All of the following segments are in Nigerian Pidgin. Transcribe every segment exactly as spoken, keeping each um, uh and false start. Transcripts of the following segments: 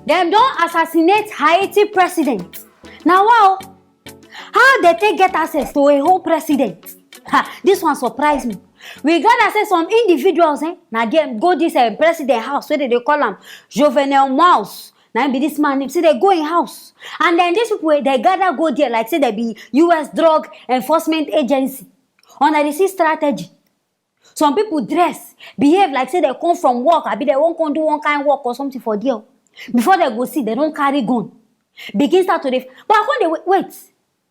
Dem don assassinate Haiti president. Na wa o. How dem take get access to a whole president? Ha, this one surprise me. We gather say some individuals, eh, na dem go this, eh, president house wey dem dey call am Jovenel Mouse. Na im be this man name. Say dem go im house. And then these people, eh, dem gather go there like say dem be U S Drug Enforcement Agency. Una dey see strategy. Some people dress, behave like say dem come from work, abi dem wan come do one kind work or something for there. Before dem go see, dem don carry gun. Begin start to dey, but I come dey wait, wait.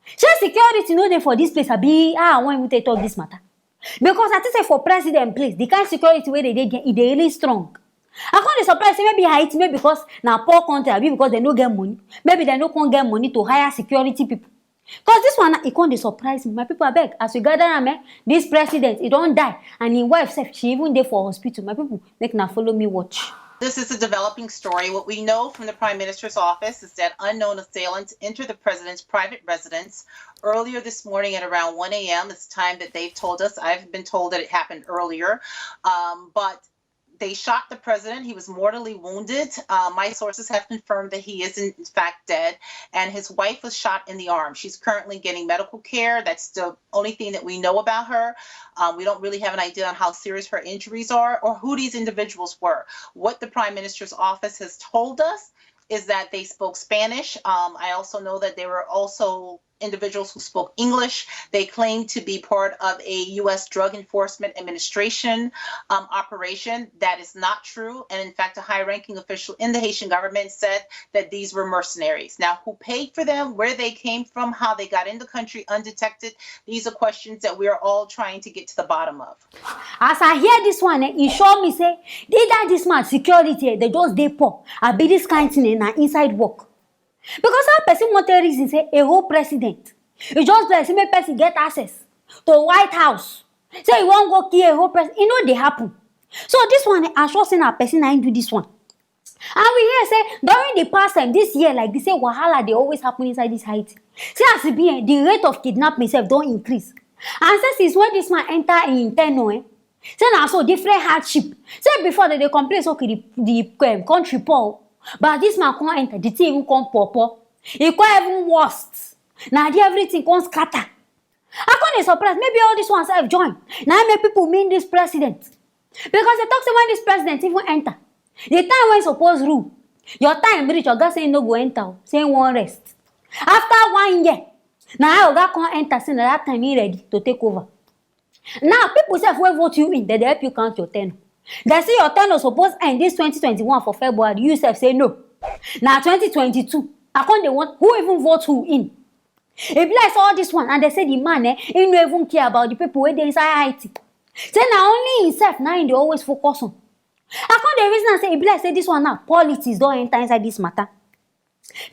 Shey security no dey for this place, abi how I wan even take talk this matter? Because I think say for president place, the kind security wey dey dey there, e dey really strong. I come dey surprise say maybe Haiti, maybe because na poor country, abi because dem no get money. Maybe dem no come get money to hire security people. Cause this one, e come dey surprise me. My people, abeg, as we gather am, eh, this president, e don die, and im wife sef, she even dey for hospital. My people, make una follow me watch. This is a developing story. What we know from the Prime Minister's office is that unknown assailants entered the president's private residence earlier this morning at around one a m. It's time that they've told us. I've been told that it happened earlier, um, but they shot the president. He was mortally wounded. Uh, my sources have confirmed that he is, in fact, dead, and his wife was shot in the arm. She's currently getting medical care. That's the only thing that we know about her. Um, we don't really have an idea on how serious her injuries are or who these individuals were. What the prime minister's office has told us is that they spoke Spanish. Um, I also know that they were also individuals who spoke English. They claim to be part of a U S Drug Enforcement Administration, um, operation. That is not true. And in fact, a high ranking official in the Haitian government said that these were mercenaries. Now, who paid for them, where they came from, how they got in the country undetected, these are questions that we are all trying to get to the bottom of. As I hear this one, eh, e sure me say either this man security, eh, dem just dey poor, abi this kind thing, eh, na inside work. Because how person wan take reason say a whole president, e just be like say make person get access to White House, say e wan go kill a whole president, e no dey happen. So this one, I sure say na person na im do this one. And we hear say during the past time, this year like this, say wahala dey always happen inside this Haiti. Say as e be, eh, the rate of kidnapping sef don increase. And say since when this man enter im tenure, eh, say na so different hardship. Say before dem dey complain say, okay, the, the, um, country poor, but this man come enter, the thing even come poor poor. E come even worst. Na there everything come scatter. I come dey surprise. Maybe all this one sef join. Na im make people mean this president. Because dem talk say when this president even enter, the time wey e suppose rule, your time reach, oga say e no go enter o, say e wan rest. After one year, na how oga come enter, say na that time e ready to take over. Now, people sef wey vote you in, dem dey help you count your tenure. Dem say your tenure suppose end this twenty twenty-one for February. You sef say no. Na twenty twenty-two. I come dey want who even vote who in. E be like say all this one, and dem say the man, eh, e no even care about the people wey dey inside Haiti. Say na only himself na im dey always focus on. I come dey reason am say e be like say this one now, politics don enter inside this matter.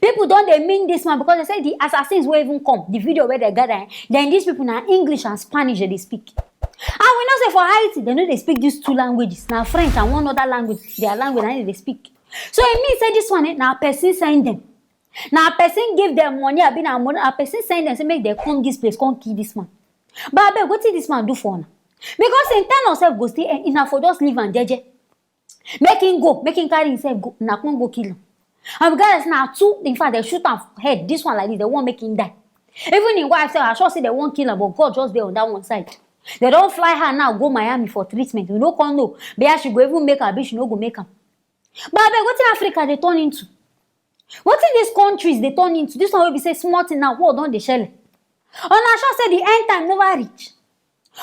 People don dey mean this man because dem say the assassins wey even come, the video wey dem gather, eh, then these people na English and Spanish dem dey speak. And we know say for Haiti, dem no dey speak these two languages. Na French and one other language, their language, na im dem dey speak. So e mean say this one, eh, na person send dem. Na person give dem money, abi na money, na person send dem say make dem come this place, come kill this man. But abeg, wetin this man do for una? Because im tenure sef go still end, una for just leave am jeje. Make him go, make him carry himself go, una come go kill am. And regardless, na two, in fact, dem shoot am for head. This one like this, dem wan make him die. Even him wife sef, I sure say dem wan kill am, but God just dey on that one side. Dem don fly her now go Miami for treatment. We no come know, but she go even make am, abi she no go make am. But abeg, wetin Africa dey turn into? Wetin these countries dey turn into? This one wey be say small thing now, war don dey shele. Una sure say the end time never reach?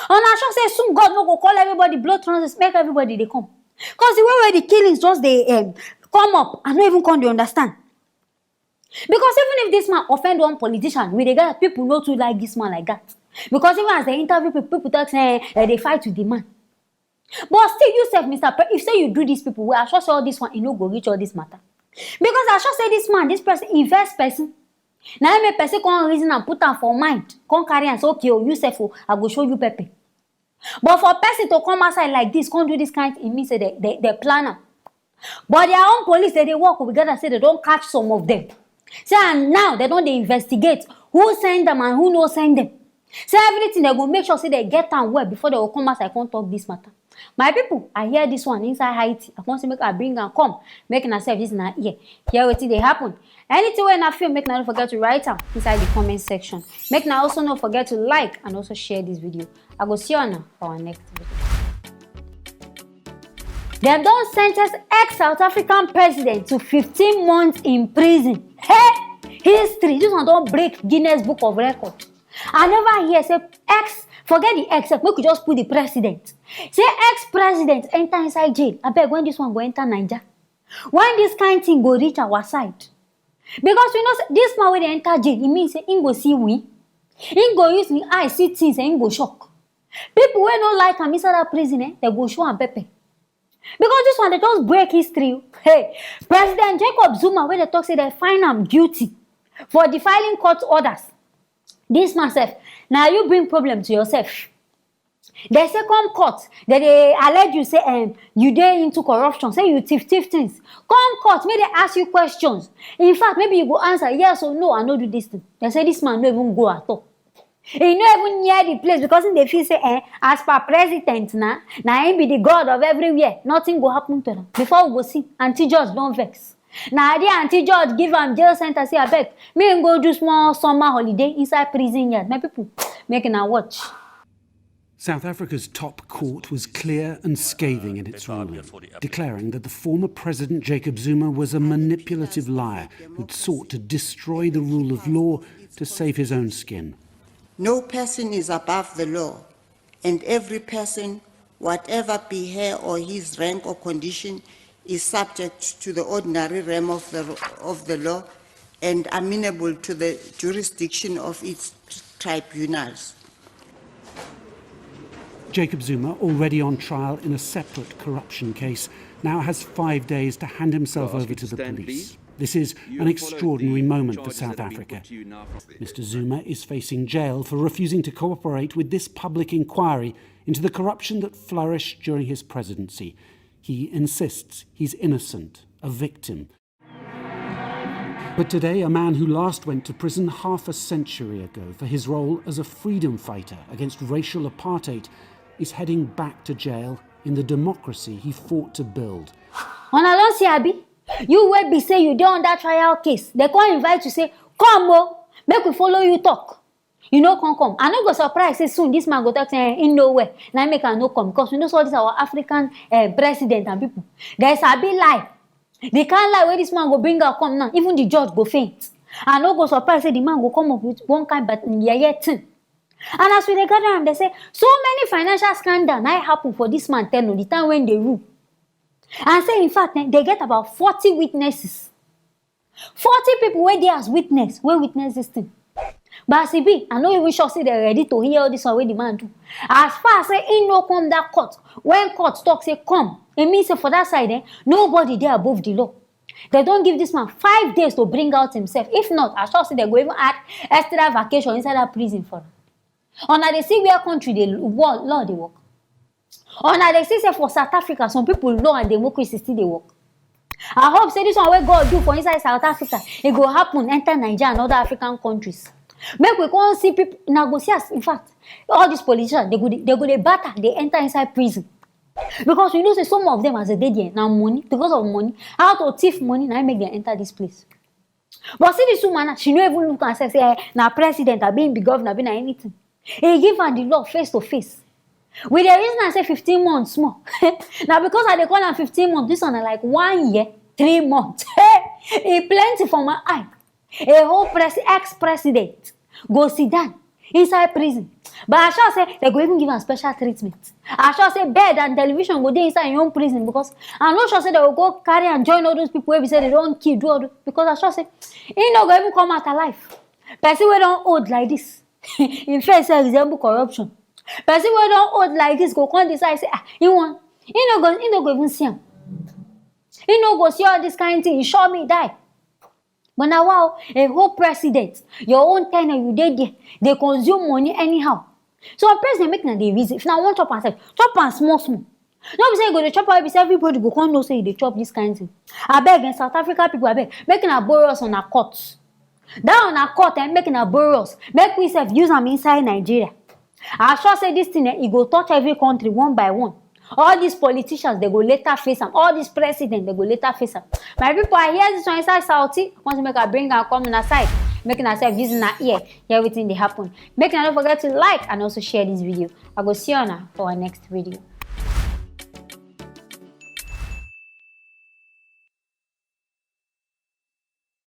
Una sure say soon God no go call everybody, blow trousers, make everybody dey come? Cause the way wey the killings just dey, um, come up, I no even come dey understand. Because even if this man offend one politician, we dey gather, people no too like this man like that. Because even as dem interview people, people talk say, eh, dem dey fight with the man. But still, you sef, Mister Pre, if say you do these people well, I sure say all this one, e no go reach all this matter. Because I sure say this man, this person, invest person. Na im make person come reason and put am for mind, come carry am say, okay o, you sef o, I go show you pepper. But for person to come outside like this, come do this kind thing, e mean say dem, dem, dem plan am. But their own police, dem dey work, we gather say dem don catch some of them. Say, and now dem don dey investigate who send them and who no send them. Say everything, dem go make sure say dem get am well before dem go come outside come talk this matter. My people, I hear this one inside Haiti. I come say make I bring am come. Make una sef use una ear hear wetin dey happen. Anything wey una feel, make una no forget to write am inside the comment section. Make una also no forget to like and also share this video. I go see una for our next video. Dem don sentence ex-South African president to fifteen months in prison. Hey! History! This one don break Guinness Book of Record. I never hear say ex, forget the ex, make we just put the president. Say ex-president enter inside jail. Abeg, when this one go enter Naija? When this kind thing go reach our side? Because we know say this man wey dey enter jail, e mean say im go see win. Im go use im eye see things and im go shock. People wey no like am inside that prison, eh, dem go show am pepper. Because this one, dem just break history. Hey, President Jacob Zuma, wey dem talk say dem find am guilty for defiling court orders. This man sef, na you bring problem to yourself. Dem say come court, dem dey allege you say, um, you dey into corruption, say you thief thief things. Come court, make dem ask you questions. In fact, maybe you go answer yes or no, I no do this thing. Dem say this man no even go at all. E no even near the place because im dey feel say, eh, as per president na, na im be the god of everywhere. Nothing go happen to am. Before we go see, Auntie George don vex. Na the Auntie George give am jail sentence, say abeg, make im go do small summer holiday inside prison yard. My people, make una watch. South Africa's top court was clear and scathing in its ruling, declaring that the former President Jacob Zuma was a manipulative liar who'd sought to destroy the rule of law to save his own skin. No person is above the law, and every person, whatever be her or his rank or condition, is subject to the ordinary realm of the, of the law and amenable to the jurisdiction of its tribunals. Jacob Zuma, already on trial in a separate corruption case, now has five days to hand himself over to the police. This is an extraordinary moment for South Africa. Mister Zuma is facing jail for refusing to cooperate with this public inquiry into the corruption that flourished during his presidency. He insists he's innocent, a victim. But today, a man who last went to prison half a century ago for his role as a freedom fighter against racial apartheid is heading back to jail in the democracy he fought to build. Una don see, abi? You wey be say you dey under trial case, dem come invite you say, come o, make we follow you talk. You no come come. I no go surprise say soon this man go talk say, eh, he no well. Na im make I no come, because we know say all this our African, eh, president and people, dem sabi lie. The kind lie wey this man go bring out come now, even the judge go faint. I no go surprise say the man go come up with one kind but yeye thing. And as we dey gather am, dem say so many financial scandal na im happen for this man tenure, the time wey im dey rule. And say in fact, eh, dem get about forty witnesses. Forty people wey dey as witness, wey witness this thing. But as e be, I no even sure say dem ready to hear all this one wey the man do. As far as say im no come that court, when court talk say come, e mean say for that side, eh, nobody dey above the law. Dem don give this man five days to bring out himself. If not, I sure say dem go even add extra vacation inside that prison for am. Una dey see where country dey wo-, law dey work? Una dey see say for South Africa, some people law and democracy still dey work? I hope say this one wey God do for inside South Africa, e go happen enter Naija and other African countries. Make we come see people, una go see as, in fact, all these politicians, dem go dey, dem go dey barter, dey enter inside prison. Because we know say some of them, as dem dey there, na money, because of money, how to thief money, na im make dem enter this place. But see this woman now, she no even look herself say, eh, na president, abi im be governor, abi na anything. He give am the law face to face. We dey reason am say fifteen months small. Na because I dey call am fifteen months, this one na like one year, three months. Hey, e plenty for my eye. A whole pres-, ex-president go sit down inside prison. But I sure say dem go even give am special treatment. I sure say bed and television go dey inside im own prison, because I no sure say dem go go carry am join all those people wey be say dem don kill, do all those, because I sure say im no go even come out alive. Person wey don old like this, im face sef resemble corruption. Person wey don old like this go come decide say, ah, he wan, he no go, he no go even see am. He no go see all this kind thing. He sure me die. But na wa o, a whole president, your own tenure, you dey there, dey consume money anyhow. So president, make una dey reason. If una wan chop am sef, chop am small small. No be say you go dey chop am, be say everybody go come know say you dey chop this kind thing. Abeg, eh, South Africa people, abeg, make una borrow us una court. That una court, eh, make una borrow us. Make we sef use am inside Nigeria. I sure say this thing, eh, e go touch every country one by one. All these politicians, they go later face am. All these presidents, they go later face am. My people, I hear this one inside Saudi. Want to make I bring am come on side. Make una sef use una ear, hear wetin dey happen. Make una no forget to like and also share this video. I go see una for our next video.